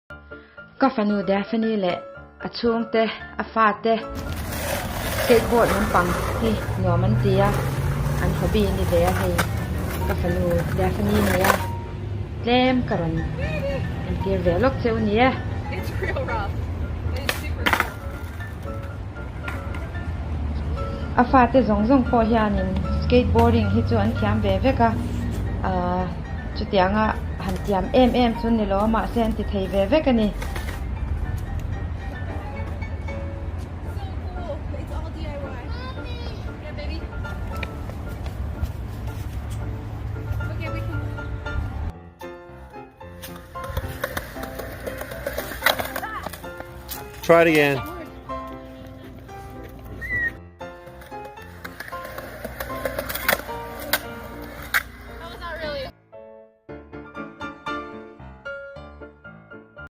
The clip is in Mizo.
Ka fanu Daphne leh a chhungte, a fate skateboard lampang hi nuam an ti a, an hobby a ni ve a hei. Ka fanu Daphne nia tlem ka rawn entir ve lawk che u ni e. A fate zawng zawng pawh hianin skateboarding hi chu an thiam ve vek a, ahh chutianga han tiam em em chu ni lo a mahse an ti thei ve vek a ni. Try it again.